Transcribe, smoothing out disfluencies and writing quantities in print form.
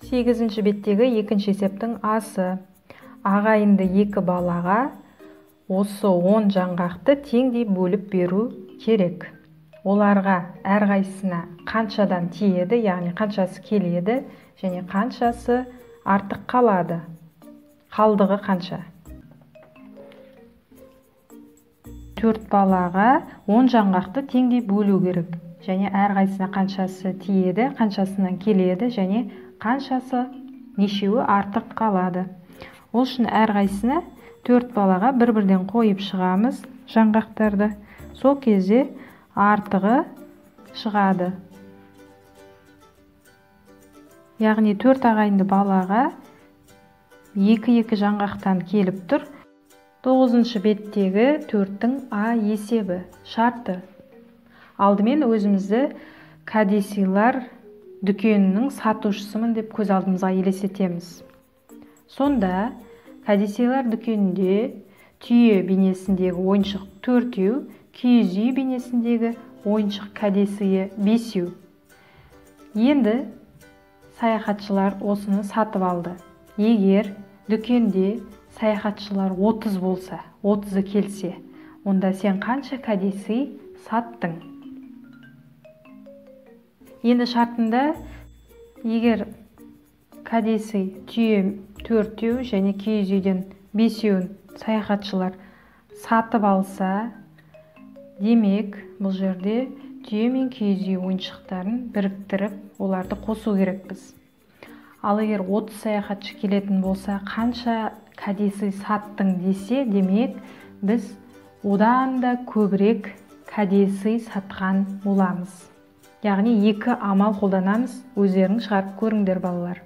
8-ші беттегі екінші есептің асы. Ағайынды екі балаға осы 10 жаңғақты теңдей бөліп беру керек. Оларға әрқайсысына қаншадан тиеді, яғни қаншасы келеді және қаншасы артық қалады. Қалдығы қанша? 4 балаға 10 жаңғақты теңдей бөлу керек. Және әрқайсысына қаншасы тиеді, қаншасынан келеді және қаншасы нешеуі артық қалады. Ол үшін әрқайсысына 4 балаға бір-бірден қойып шығамыз жаңғақтарды. Сол кезде артығы шығады. Яғни 4 ағайынды балаға 2-2 жаңғақтан келіп тұр. 9-шы беттегі 4-тің А есебі шарты. Алдымен өзімізді кәдесыйлар дүкенінің сатушысымын деп көз алдымызға елестетеміз. Сонда кәдесыйлар дүкенінде түйе бейнесіндегі ойыншық 4-еу, киіз үй бейнесіндегі ойыншық кәдесыйы 5-еу. Енді саяхатшылар осыны сатып алды. Егер дүкенде саяхатшылар 30 болса, 30-ы келсе, онда сен қанша кәдесый саттың? Енді шартында егер кәдесый түйе 4-еу және киіз үйден 5-еуін саяхатшылар сатып алса, демек бұл жерде түйе мен киіз үй ойыншықтарын біріктіріп, оларды қосу керекпіз. Ал егер 30 саяхатшы келетін болса, қанша кәдесый саттың десе, демек біз одан да көбірек кәдесый сатқан боламыз. Яғни екі амал қолданамыз, өздерің шығарып көріңдер балалар.